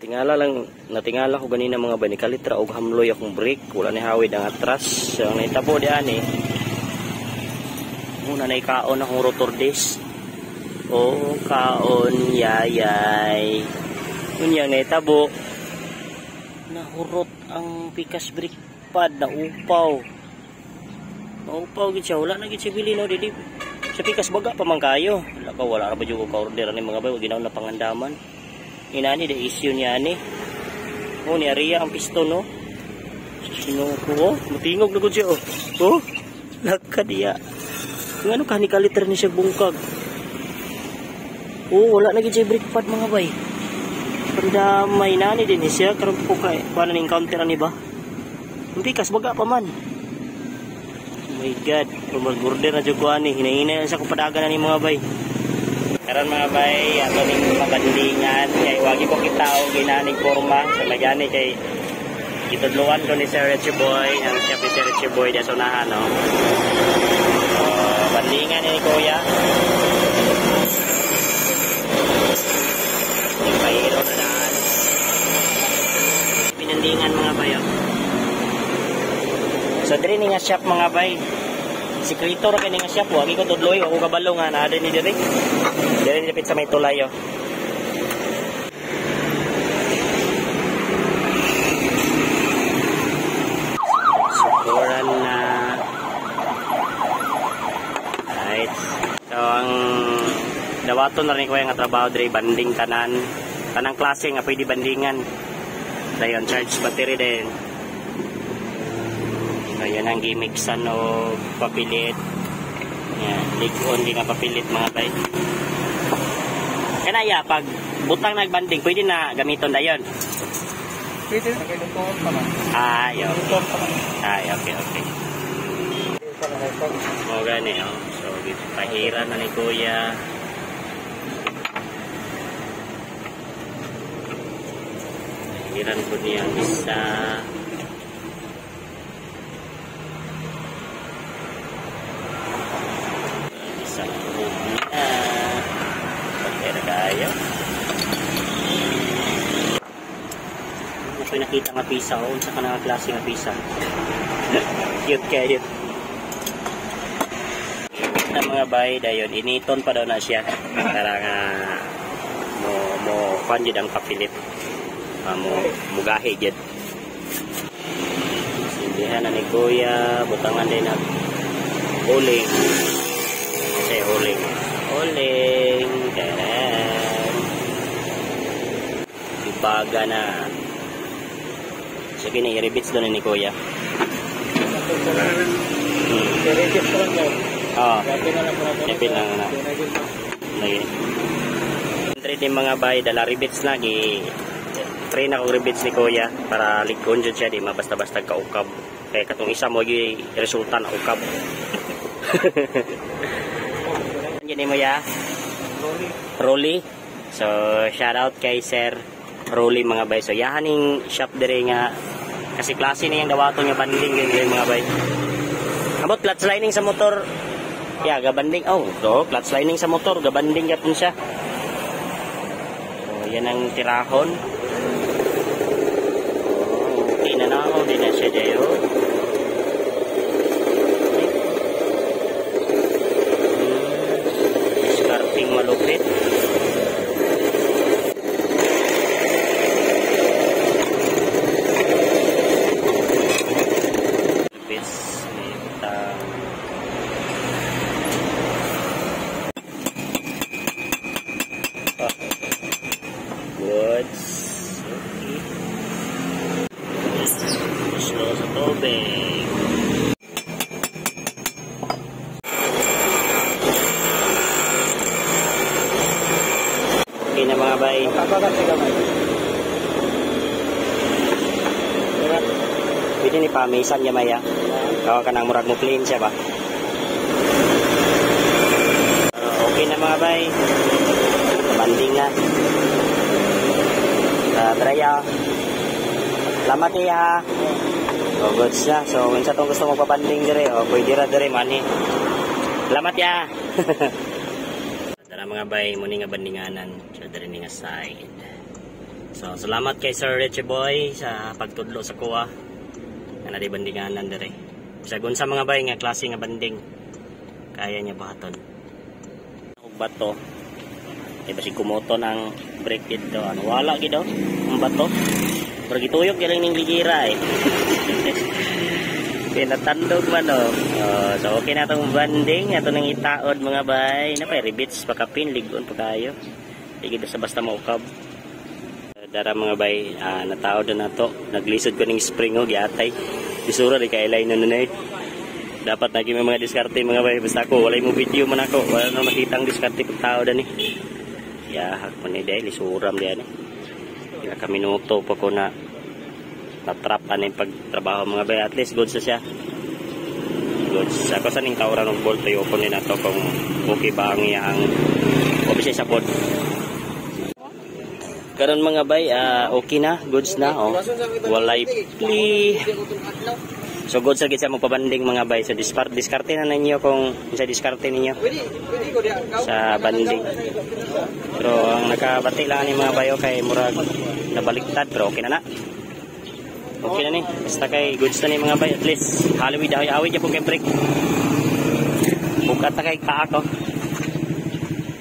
Tingala lang, natingala ko ganina mga bay, nikalitra og hamloy akong brake, wala ni hawid ang atras. So, ang nahitabo di ani, muna na ikaon akong rotor disc. O kaon yayay. Unya nahitabo, nahurot ang pikas brake pad, naupaw. Naupaw gid siya, wala na gid siya bili no dili. Sa pikas baga pa man kayo. Wala ka, wala ra ba jud ko ka-order ani mga bay, wa ginaw na pangandaman. Inani the issue niya ani. Oh, ni Aria ang piston no. Sino ko oh, mutingog na gud siya oh. Oh, lakadiya. Ngano ka ni kaliter ni siya bungkag. Oh, wala na gid siya brake pad mga bay. Pandamay na ni din siya karon ko kay kuan na encounter ani ba. Ang pikas baga pa man. Oh my God, mag-order na jud ko ani, hinahinay sa ko padagan ani mga bay. Karon mga bay, ato ning mabandingan kay wagi ko kita og ginaning forma sa lagani kay gitudloan ko ni Sir Richie Boy, ang chef ni Sir Richie Boy sa unahan no. So, bandingan ni Kuya. Pahiro na daan. Pinandingan mga bay. Oh. So diri ni nga shop mga bay. Sikreto ra kini nga shop, wagi ko tudloy, wa ko kabalo nga naa din ni diri. Diri ni dapit sa may tulay oh. Sukuran na. Right. So ang dawaton na rin ko nga trabaho diri, banding tanan. Tanang klase nga pwede bandingan. Dayon charge battery din. So yan ang gimmick sa no papilit. Yan, lig-on di nga papilit mga bay. Kanaya pag butang nagbanding pwede na gamiton dayon. Pwede na kay lutoon pa man. Ah, yo. Lutoon pa man. Ay, okay, okay. Mo gani oh. So gipahira na ni Kuya. Pahiran ko niya ang isa. Isang tuhog niya. Pagkira kayo. Ano ko nakita nga pisa o unsa ka na nga klase nga pisa. Cute kayo. Na mga bay dayon initon pa daw na siya para nga mo kuan jud ang kapilit. Mo mugahi jud. Sindihan na ni Kuya, butangan din na uling. Kasi uling. Uling. Karen. Ibaga na. So kini i-rebits doon ni Kuya. I-rebits ko lang daw. Oo. Yapin na lang na. Lagi. Entry din mga bay, dala rebits na. Train ako rebits ni Kuya para likon dyan siya, di mabasta-basta kaukab. Kaya katong isa mo resulta na ukab. Yan mo ya? Rolly. So shout out kay Sir Rolly mga bay. So yahan ning shop dire nga kasi klase niyang dawaton nga banding gyud mga bay. Abot clutch lining sa motor. Ya gabanding. Oh, do clutch lining sa motor gabanding gyapon siya. So yan ang tirahon. Oh, okay na na ako di na siya dayo. Discarding malupit. Goods. Okay. Slow sa tubig. Okay na mga bay. Pwede ni pamisan niya maya. Kawa ka nang murag mo clean siya ba? Okay na mga bay. Banding na. Draya. Salamat iya. Oh, goods na. So, kung sa itong gusto magpabanding dire, oh, pwede ra dire mani. Salamat ya. Tara mga bay, muni nga bandinganan. So, dire ni nga side. So, salamat kay Sir Richie Boy sa pagtudlo sa kuha. Nga na di bandinganan dire. Bisag unsa, mga bay, nga klase nga banding, kaya niya buhaton. Og bato. Di ba si kumoto ng brake dito? Ano, wala gid ang bato. Pero gituyok galing ning ligira eh. Kaya natandog man oh. Oh, so okay na itong banding. Ato nang itaod, mga bay. Napay rivets pa kapin. Ligon pa kayo. Di gid basta basta maukab. Dara, mga bay, nataod na nato. Naglisod ko ning spring oh, giatay. Bisura di kay line nun eh. Dapat naging may mga diskarte, mga bay. Basta ako, walay mo video man ako. Wala na makita ang diskarte pag tao dani. Yahak man ni dahil, lisuram diyan eh. Pila ka minuto pa ko na na-trap ani pagtrabaho, mga bay. At least good sa siya. Good. Sa ako sa ning tawran og bolt, ayoko ni nato kung okay ba ang iyang o bisay sapod. Karon, mga bay, okay na, goods na oh. Walay pli. So good sa gid sa magpabanding, mga bay. So diskarte na ninyo kung sa diskarte ninyo sa banding. Pero ang nakabati lang ni, mga bayo, kay murag nabaliktad, pero okay na na. Okay na ni. Basta kay goods na ni, mga bay, at least halawi dahoy awit gyapon kay brake. Bugat na kay kaak oh.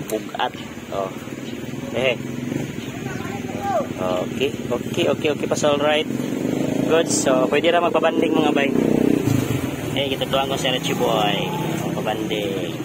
Bugat. Oh. Eh. Okay, pas all right. Good. So, pwede ra magpabanding, mga bay. Eh, kita tuwang ko si Richie Boy. Magpabanding.